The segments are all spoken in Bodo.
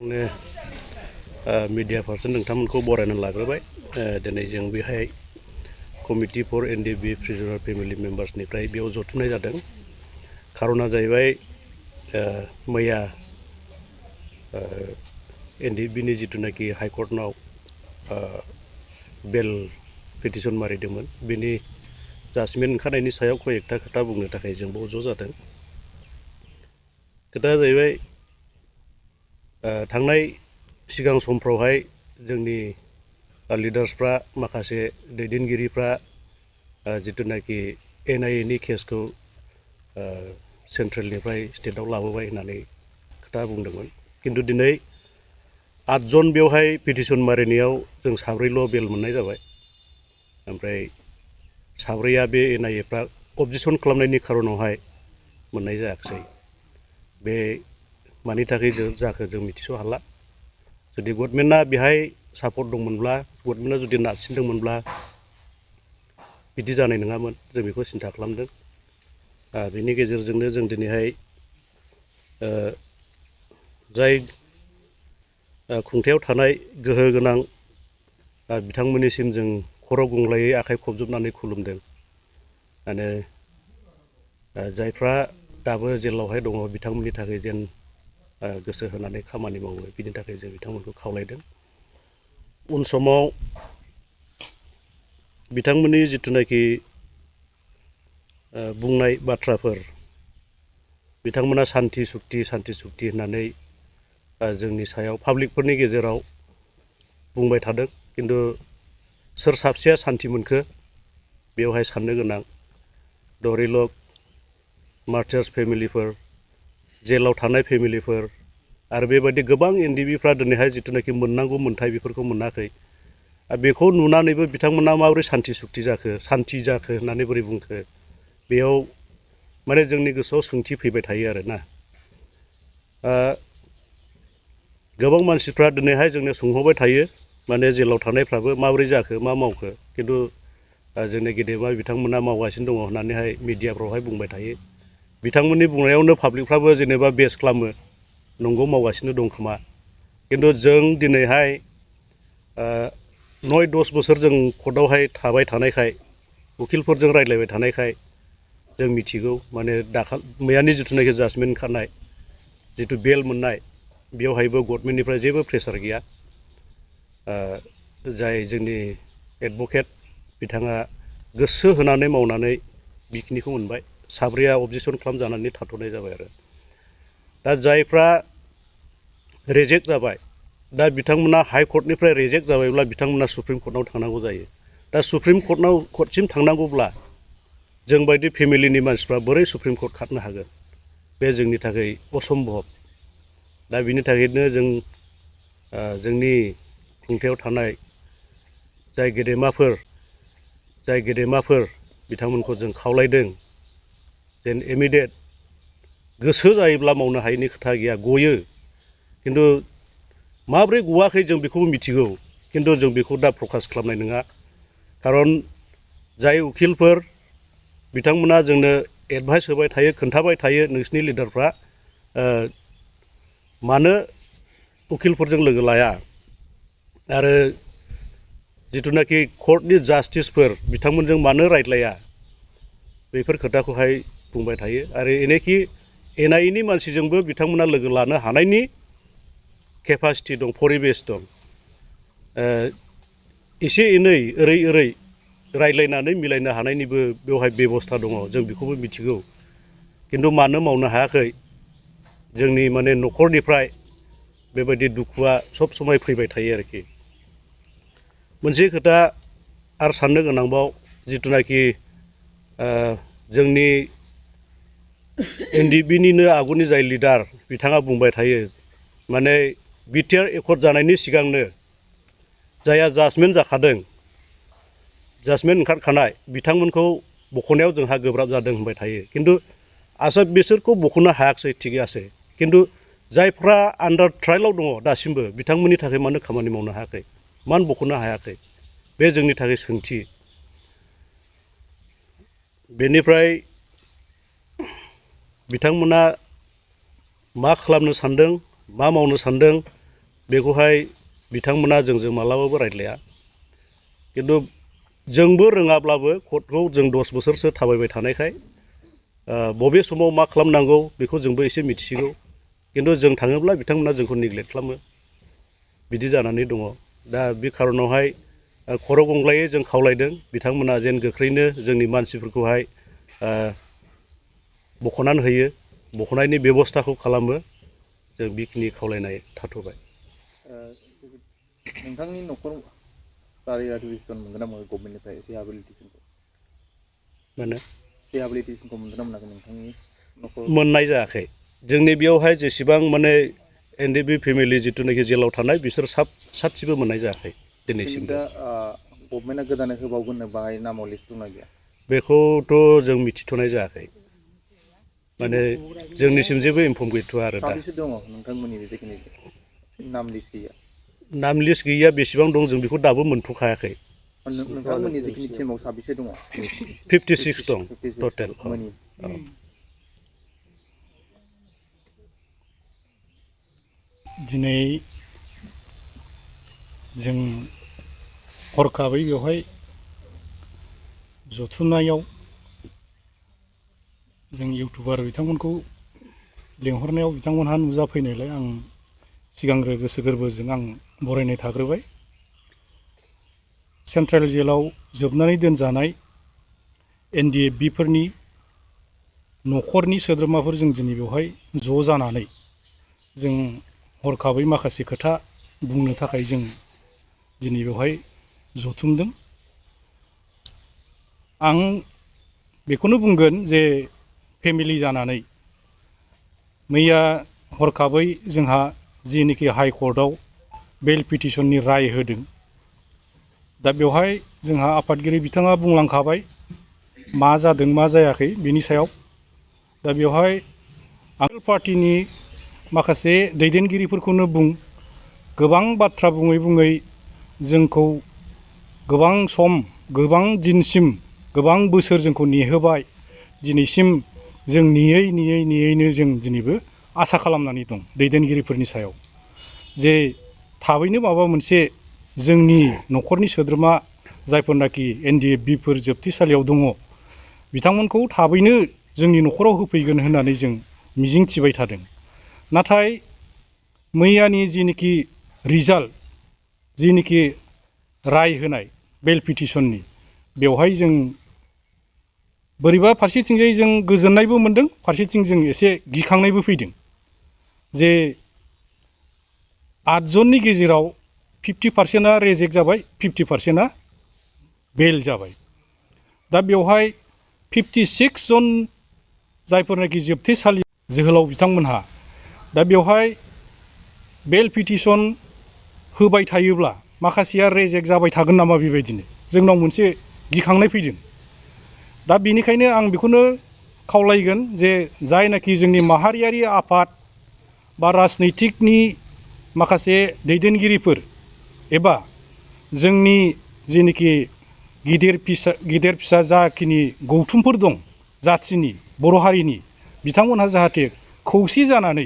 मीडिया पार्सन नोंथांमोनखौ बरायनानै लाग्रोबाय दिनै जों बेहाय कमिटि फर एनडिएफबी प्रिजनार फेमिलि मेम्बार्सनिफ्राय बेयाव जथुमनाय जादों। खारना जाहैबाय मैया एनडिएफबीनि जिथुनाखि हाइकर्टनाव बेल पिटिसन मारिदोंमोन बेनि जाजमेन्ट ओंखारनायनि सायाव कयेकथा खोथा बुंनो थाखाय जों बाव ज' जादों। खोथाया जाहैबाय थांनाय सिगां समफ्रावहाय जोंनि लिडार्सफ्रा माखासे दैदेनगिरिफ्रा जिथुनाखि एनआईएनि केसखौ सेन्ट्रेलनिफ्राय स्टेटआव लाबोबाय होननानै खोथा बुंदोंमोन। किन्तु दिनै 8 जन बेवहाय पिटिसन मारिनायाव जों 4ल' बेल मोननाय जाबाय। ओमफ्राय 4आ बे एनआईएफ्रा अबजेक्सन खालामनायनि खारनावहाय मोननाय जायाखिसै। बे मानि थाखाय जाखो जों मिथिस' हाला। जुदि गभर्नमेन्टआ बेहाय सापर्ट दंमोनब्ला गभर्नमेन्टआ जुदि नारसिनदोंमोनब्ला बिदि जानाय नङामोन, जों बेखौ सिन्था खालामदों। बेनि गेजेरजोंनो जों दिनैहाय जाय खुंथायाव थानाय गोहो गोनां बिथांमोननिसिम जों खर' गंग्लायै आखाइ खबजबनानै खुलुमदों। आरो जायफ्रा दाबो जेलावहाय दङ बिथांमोननि थाखाय जेन गोसो होनानै खामानि मावो बिनि थाखाय जों बिथांमोनखौ खावलायदों। उन समाव बिथांमोननि जिथुनाखि बुंनाय बाथ्राफोर बिथांमोना सान्ति सुक्ति होननानै जोंनि सायाव पाब्लिकफोरनि गेजेराव बुंबाय थादों। किन्तु सोर साबसेया सान्ति मोनखो बेवहाय साननो गोनां। धरिलक मार्टार्स फेमिलिफोर, जेलाव थानाय फेमिलिफोर आरो बेबायदि गोबां एनडिएफबीफ्रा दिनैहाय जिथुनाखि मोननांगौ मोन्थाय बेफोरखौ मोनाखै। बेखौ नुनानैबो बिथांमोना माबोरै सान्ति जाखो होननानै बोरै बुंखो बेयाव माने जोंनि गोसोआव सोंथि फैबाय थायो आरोना। गोबां मानसिफ्रा दिनैहाय जोंनो सोंहरबाय थायो माने जेलाव थानायफ्राबो माबोरै जाखो मा मावखो। किन्तु जोंनि गेदेमा बिथांमोना मावगासिनो दङ होननानैहाय मिडियाफ्रावहाय बुंबाय थायो। बिथांमोननि बुंनायावनो पाब्लिकफ्राबो जेनेबा बेस खालामो नंगौ मावगासिनो दं खोमा। किन्तु जों दिनैहाय 9-10 बोसोर जों कर्टआवहाय थाबाय थानायखाय उखिलफोरजों रायज्लायबाय थानायखाय जों मिथिगौ माने मैयानि जिथुनाखि जाजमेन्ट ओंखारनाय जिथु बेल मोननाय बेवहायबो गभर्नमेन्टनिफ्राय जेबो प्रेसार गैया। जाय जोंनि एडभकेट बिथाङा गोसो होनानै मावनानै बेखिनिखौ मोनबाय। 4आ अबजेक्सन खालामजानानै थाथ'नाय जाबाय आरो। दा जायफ्रा रिजेक्ट जाबाय दा बिथांमोना हाइकर्टनिफ्राय रिजेक्ट जाबायब्ला बिथांमोना सुप्रिम कर्टआव थांनांगौ जायो। दा सुप्रिम कर्टसिम थांनांगौब्ला जोंबायदि फेमिलिनि मानसिफ्रा बोरै सुप्रिम कर्ट खारनो हागोन? बे जोंनि थाखाय असम्भब। दा बिनि थाखायनो जों जोंनि खुंथायाव थानाय जाय गेदेमाफोर बिथांमोनखौ जों खावलायदों जेन इमिडियेट गोसो जायोब्ला मावनो हायैनि खोथा गैया, गयो। किन्तु माब्रै गवाखै जों बेखौबो मिथिगौ। किन्तु जों बेखौ दा प्रकास खालामनाय नङा। खारन जाय उखिलफोर बिथांमोना जोंनो एडभाइस होबाय थायो, खोन्थाबाय थायो नोंसिनि लिडारफ्रा मानो उखिलफोरजों लोगो लाया आरो जिथुनाखि कर्टनि जास्टिसफोर बिथांमोनजों मानो रायज्लाया बेफोर खोथाखौहाय बुंबाय थायो। आरो एनेखि एनआईएनि मानसिजोंबो बिथांमोना लोगो लानो हानायनि केपासिटि दं, परिबेस दं। एसे एनै ओरै रायज्लायनानै मिलायनो हानायनिबो बेवहाय बेबस्था दङ, जों बेखौबो मिथिगौ। किन्तु मानो मावनो हायाखै जोंनि माने न'खरनिफ्राय बेबायदि दुखुआ सब समाय फैबाय थायो आरोखि। मोनसे खोथा आरो साननो गोनांबाव जिथुनाखि जोंनि एनडिएफबीनिनो आगुनि जाय लिडार बिथाङा बुंबाय थायो माने बिटिआर एकर्ड जानायनि सिगांनो जायहा जाजमेन्ट जाखादों, जाजमेन्ट ओंखारखानाय बिथांमोनखौ बख'नायाव जोंहा गोब्राब जादों होनबाय थायो। किन्तु बिसोरखौ बख'नो हायाखिसै थिगैयासै। किन्तु जायफ्रा आन्डार ट्रायेलाव दङ दासिमबो बिथांमोननि थाखाय मानो खामानि मावनो हायाखै, मानो बख'नो हायाखै, बे जोंनि थाखाय सोंथि। बेनिफ्राय बिथांमोना मा खालामनो सानदों, मा मावनो सानदों बेखौहाय बिथांमोना जोंजों मालाबाबो रायज्लाया। खिन्थु जोंबो रोङाब्लाबो कर्टखौ जों 10 बोसोरसो थाबायबाय थानायखाय बबे समाव मा खालामनांगौ बेखौ जोंबो एसे मिथिसिगौ। खिन्थु जों थाङोब्ला बिथांमोना जोंखौ नेग्लेक्ट खालामो, बिदि जानानै दङ। दा बे खारनावहाय खर' गंग्लायै जों खावलायदों बिथांमोना जेन गोख्रैनो जोंनि मानसिफोरखौहाय बख'नानै होयो, बख'नायनि बेब'स्थाखौ खालामो। जों बेखिनि खावलायनाय थाथ'बाय। नोंथांनि न'खर रिहेबिलिटेसन मोनगोन ना मोनाखै गभर्नमेन्टनिफ्राय रिहेबिलिटेसनखौ? माने रिहेबिलिटेसनखौ मोनगोन ना मोनाखै नोंथांनि न'खर? मोननाय जायाखै। जोंनि बेयावहाय जेसेबां माने एनडिएफबि फेमिलि जिथुनाखि जेलाव थानाय बिसोर सासेबो मोननाय जायाखै दिनैसिमबो। दा गभर्नमेन्टआ गोदानै होबावगोननो बाहाय नामाव लिस्ट दंना गैया? बेखौथ' जों मिथिथ'नाय जायाखै। माने जोंनिसिम जेबो इनफर्म गैथ'आ आरो दा। साबेसे दङ नोंथांमोननि जिखिनि नाम लिस्ट गैया? नाम लिस्ट गैया, बेसेबां दं जों बेखौ दाबो मोनथ'खायाखै। नोंथांमोननि जिखिनि टिमाव साबेसे दङ? 56 दं 56 टटेल। मोनि। दिनै जों हरखाबै बेवहाय जथुमनायाव जों इउटुबार बिथांमोनखौ लेंहरनायाव बिथांमोनहा नुजाफैनायलाय आं सिगांग्रो गोसो गोरबोजों आं बरायनाय थाग्रोबाय। सेन्ट्रेल जेलाव जोबनानै दोनजानाय एनडिएफबिफोरनि न'खरनि सोद्रोमाफोर जों दिनै बेवहाय ज' जानानै जों हरखाबै माखासे खोथा बुंनो थाखाय जों दिनै बेवहाय जथुमदों। आं बेखौनो बुंगोन जे फेमिलि जानानै मैया हरखाबै जोंहा जिनोखि हाइकर्टआव बेल पिटिसननि राय होदों, दा बेवहाय जोंहा आफादगिरि बिथाङा बुंलांखाबाय मा जादों मा जायाखै बिनि सायाव। दा बेवहाय आगोल पार्टिनि माखासे दैदेनगिरिफोरखौनो बुं, गोबां बाथ्रा बुङै बुङै जोंखौ गोबां सम, गोबां दिनसिम, गोबां बोसोर जोंखौ नेहोबाय। दिनैसिम जों नेयैनो जों दिनैबो आसा खालामनानै दं दैदेनगिरिफोरनि सायाव, जे थाबैनो माबा मोनसे जोंनि न'खरनि सोद्रोमा जायफोरनाखि एनडिएफबिफोर जोबथेसालियाव दङ बिथांमोनखौ थाबैनो जोंनि न'खराव होफैगोन होननानै जों मिजिं थिबाय थादों। नाथाय मैयानि जिनोखि रिजाल्ट, जिनोखि राय होनाय बेल पिटिसननि, बेवहाय जों बोरैबा फारसेथिंजाय जों गोजोननायबो मोनदों, फारसेथिं जों एसे गिखांनायबो फैदों। जे 8 जननि गेजेराव 50%आ रेजेक्ट जाबाय, 50%आ बेल जाबाय। दा बेवहाय 56 जन जायफोरनाखि जोबथेसालि जोहोलाव बिथांमोनहा, दा बेवहाय बेल पिटिसन होबाय थायोब्ला माखासेया रेजेक्ट जाबाय थागोन नामा, बेबायदिनो जोंनाव मोनसे गिखांनाय फैदों। दा बेनिखायनो आं बेखौनो खावलायगोन जे जायनाखि जोंनि माहारियारि आफाद बा राजनैतिकनि माखासे दैदेनगिरिफोर एबा जोंनि जिनोखि गिदिर फिसा जाखिनि गौथुमफोर दं जाथिनि, बर' हारिनि, बिथांमोनहा जाहाथे खौसे जानानै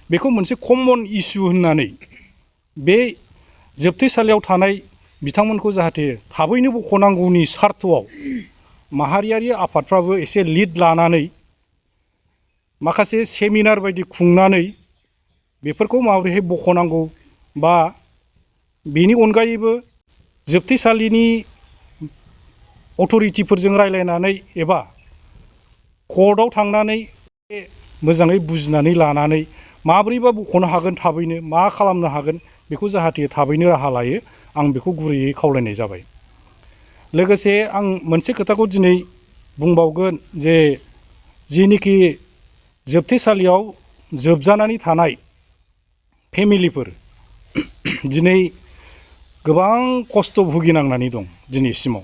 बेखौ मोनसे कमन इस्यु होननानै बे जोबथेसालियाव थानाय बिथांमोनखौ जाहाथे थाबैनो बख'नांगौनि सार्थआव माहारियारि आफादफ्राबो एसे लिड लानानै माखासे सेमिनार बायदि खुंनानै बेफोरखौ माबोरैहाय बख'नांगौ, बा बेनि अनगायैबो जोबथेसालिनि अथ'रिटिफोरजों रायज्लायनानै एबा कर्टआव थांनानै मोजाङै बुजिनानै लानानै माब्रैबा बख'नो हागोन, थाबैनो मा खालामनो हागोन, बेखौ जाहाथे थाबैनो राहा लायो, आं बेखौ गुरैयै खावलायनाय जाबाय। लोगोसे आं मोनसे खोथाखौ दिनै बुंबावगोन जे जिनोखि जोबथेसालियाव जोबजानानै थानाय फेमिलिफोर दिनै गोबां खस्थ' भुगिनांनानै दं दिनैसिमाव।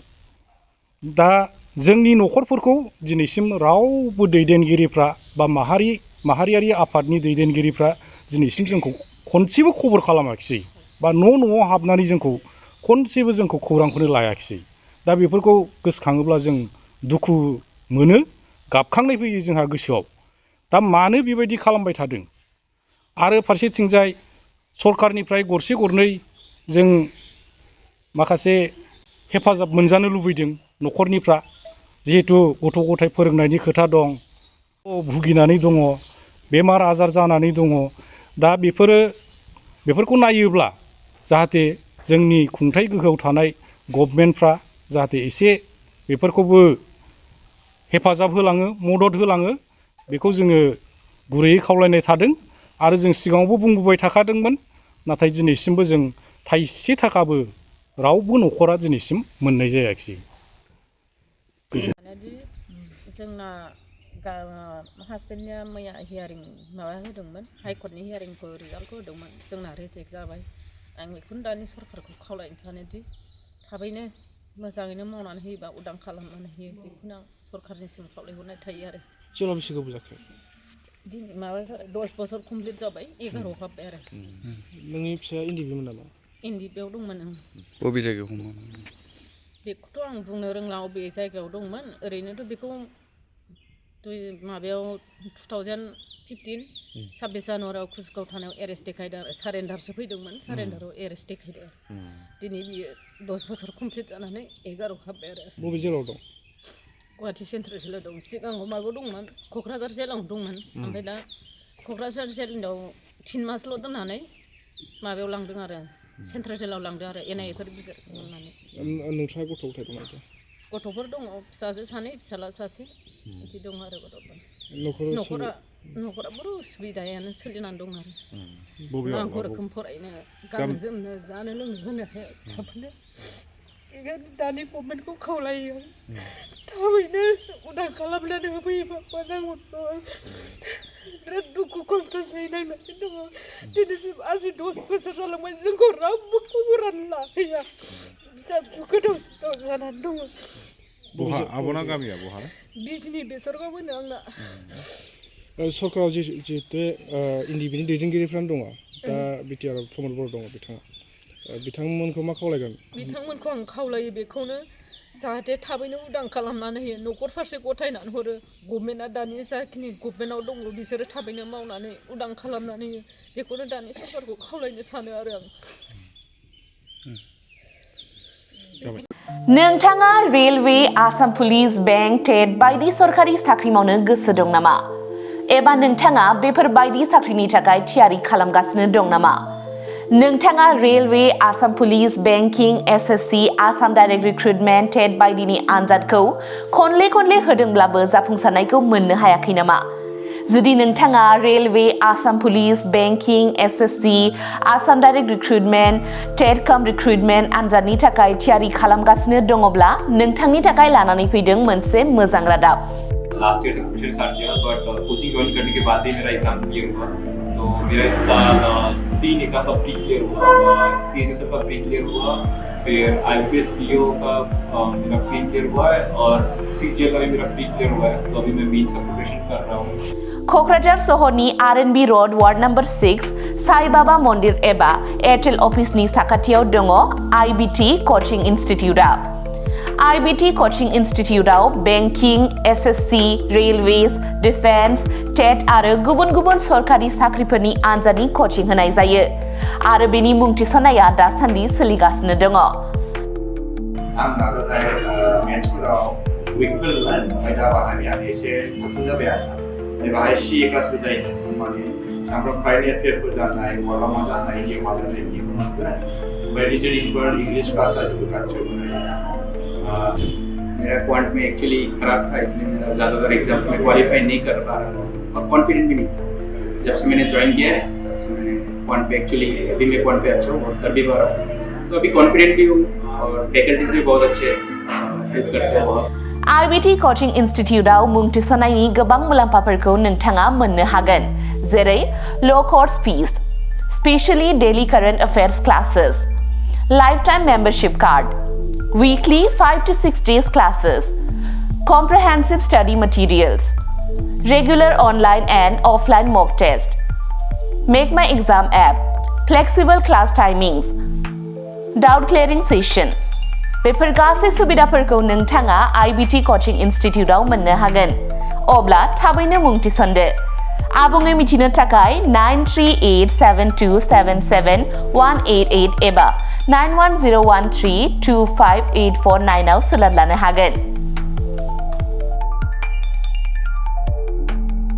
दा जोंनि न'खरफोरखौ दिनैसिम रावबो दैदेनगिरिफ्रा बा माहारियारि आफादनि दैदेनगिरिफ्रा दिनैसिम जोंखौ खनसेबो खबर खालामाखिसै, बा न'आव हाबनानै जोंखौ खनसेबो जोंखौ खौरांखौनो लायाखिसै। दा बेफोरखौ गोसोखाङोब्ला जों दुखु मोनो, गाबखांनाय फैयो जोंहा गोसोआव। दा मानो बेबायदि खालामबाय थादों? आरो फारसेथिंजाय सरकारनिफ्राय गरसे गरनै जों माखासे हेफाजाब मोनजानो लुबैदों न'खरनिफ्रा जिहेतु गथ' गथाय फोरोंनायनि खोथा दं भुगिनानै दङ बेमार आजार जानानै दङ दा बेफोरखौ नायोब्ला जाहाथे जोंनि खुंथाय गोहोआव थानाय गभर्नमेन्टफ्रा जाहाथे एसे बेफोरखौबो हेफाजाब होलाङो मदद होलाङो बेखौ जोङो गुरैयै खावलायनाय थादों आरो जों सिगाङावबो बुंबोबाय थाखादोंमोन नाथाय दिनैसिमबो जों थाइसे थाखाबो रावबो न'खरा दिनैसिम मोननाय जायाखिसै जोंना हासबेन्डनिया मैया हियारिं माबा होदोंमोन हाइकर्टनि हियारिंखौ रिजाल्टखौ होदोंमोन जोंना रिजेक्ट जाबाय आं बेखौनो दानि सरकारखौ खावलायनो सानोदि थाबैनो मोजाङैनो मावनानै होयोबा उदां खालामनानै होयो बेखौनो आं सरकारनिसिम खावलायहरनाय थायो आरो जेला बेसे गोबाव जाखो दिनै माबा 10 बोसोर कमप्लिट जाबाय 11 हाबबाय आरो नोंनि फिसाया एनडिबिमोन नामा एनडिबियाव दंमोन आं बबे जायगायाव हमो बेखौथ' आं बुंनो रोंला बबे जायगायाव दंमोन ओरैनोथ' बेखौ माबायाव 2015 26 जानुवारियाव कुसगाव थानायाव एरेस्ट देखायदों आरो सारेन्डारसो फैदोंमोन सारेन्डाराव एरेस्ट देखायदों दिनै बियो 10 बोसोर कमप्लिट जानानै 11 हाबबाय आरो बबे जेलाव दं गुवाहाटि सेन्ट्रेल जेलाव दं सिगाङाव माबायाव दंमोन क'क्राझार जेलाव दंमोन ओमफ्राय दा क'क्राझार जेलाव 3 मासल' दोननानै माबायाव लांदों आरो सेन्ट्रेल जेलाव लांदों आरो एनआइएफोर गिदिर खालामनानै नोंथाङा गथ' गथाय दं नामा गथ'फोर दङ फिसाजो सानै फिसाला सासे बिदि दं आरो गथ'फोर न'खरा बर' उसुबिदायानो सोलिनानै दं आरो नांगौ रोखोम फरायनो गाननो जोमनो जानो लोंनो होनो हाया फिसाफोरनो बेखायनो दानि गभर्नमेन्टखौ खावलायो थाबैनो उदां खालामनानै होफैयोबा मोजां मोनगौ बिराद दुखु खस्थ' सैनांनानै दङ दिनैसिम 10 बोसोर जालांबाय जोंखौ रावबो खबरानो लाहैया फिसा फिसौ गोदाव सोराव जानानै दङ बहा आब'ना गामिया बहा बिजनि बेसरगाव होनो आंना सरकाराव जिहेतु एनडिबिनि दैदेनगिरिफ्रानो दङ दा बिटिआर प्रमद बर दङ बिथांमोनखौ मा खावलायगोन बिथांमोनखौ आं खावलायो बेखौनो जाहाथे थाबैनो उदां खालामनानै होयो न'खर फारसे गथायनानै हरो गभर्नमेन्टआ दानि जाखिनि गभर्नमेन्टआव दङ बिसोरो थाबैनो मावनानै उदां खालामनानै होयो बेखौनो दानि सरकारखौ खावलायनो सानो आरो आं नोंथाङा रेलवे आसाम पुलिस बेंक टेट बायदि सरकारि साख्रि मावनो गोसो दं नामा एबा नोंथाङा बेफोर बायदि साख्रिनि थाखाय थियारि खालामगासिनो दं नामा नोंथाङा railway Assam police banking SSC Assam direct recruitment TET बायदिनि आनजादखौ खनले होदोंब्लाबो जाफुंसारनायखौ मोननो हायाखै नामा जुदि नोंथाङा railway Assam police banking SSC Assam direct recruitment TET cum recruitment आनजादनि थाखाय थियारि खालामगासिनो दङब्ला नोंथांनि थाखाय लानानै फैदों मोनसे मोजां रादाब लास्ट ईयर से कोचिंग स्टार्ट किया बट कोचिंग ज्वाइन करने के बाद ही मेरा एग्जाम क्लियर हुआ तो मेरा इस साल 3 एग्जाम का प्री क्लियर हुआ सीएचएसएल का प्री क्लियर हुआ फिर आईपीएस पीओ का मेरा प्री क्लियर हुआ है और सीजीएल का भी मेरा प्री क्लियर हुआ है तो अभी मैं मेंस का प्रिपरेशन कर रहा हूँ क'क्राझार सहरनि RNB road ward number 6 Sai Baba मन्दिर एबा एयारटेल अफिसनि साखाथियाव दङ आईबीटी कोचिं इन्स्टिट्यूटआ आईबीटी कोचिं इन्स्टिट्यूटआव banking SSC railways defence TET आरो गुबुन सरकारि साख्रिफोरनि आनजादनि कोचिं होनाय जायो आरो बेनि मुं थिसननाया दासान्दि सोलिगासिनो दङ आं नाजानाय मेथ्सफोराव उइकफोरमोन ओमफ्राय दा बाहायनाया एसे गोख्रों जाबाय आरो बाहाय सीए क्लासबो जायो माने सामफ्राम कारेन्ट एफेयारफोर जानाय मालामा जानाय जिउमा जानाय बेखौ मोनगोन ओमफ्राय रिजनिंफोर इंग्लिश क्लास जाजोबो गासैबो मेरा क्वांट में एक्चुअली खराब था इसलिए मेरा ज़्यादातर एग्जाम में क्वालिफाई नहीं कर पा रहा था और कॉन्फिडेंट भी नहीं जब से मैंने ज्वाइन किया है तब से मैंने क्वांट पे एक्चुअली अभी मैं क्वांट पे अच्छा हूँ और कर भी पा रहा हूँ तो अभी कॉन्फिडेंट भी हूँ और फैकल्टीज भी बहुत अच्छे हेल्प करते हैं बहुत आईबीटी कोचिं इन्स्टिट्यूटआव मुं थिसननायनि गोबां मुलाम्फाफोरखौ नोंथाङा मोननो हागोन जेरै ल' course fees specially daily current affairs classes life time membership card weekly 5 to 6 days classes, comprehensive study materials, regular online and offline mock test, Make My Exam app, flexible class timings, doubt clearing session. बेफोर गासै सुबिदाफोरखौ नोंथाङा आईबीटी कोचिं इन्स्टिट्यूटआव मोननो हागोन अब्ला थाबैनो मुं थिसनदो आबुङै मिथिनो थाखाय 9387277188 एबा 9101325849 आव सोलोंनो हागोन।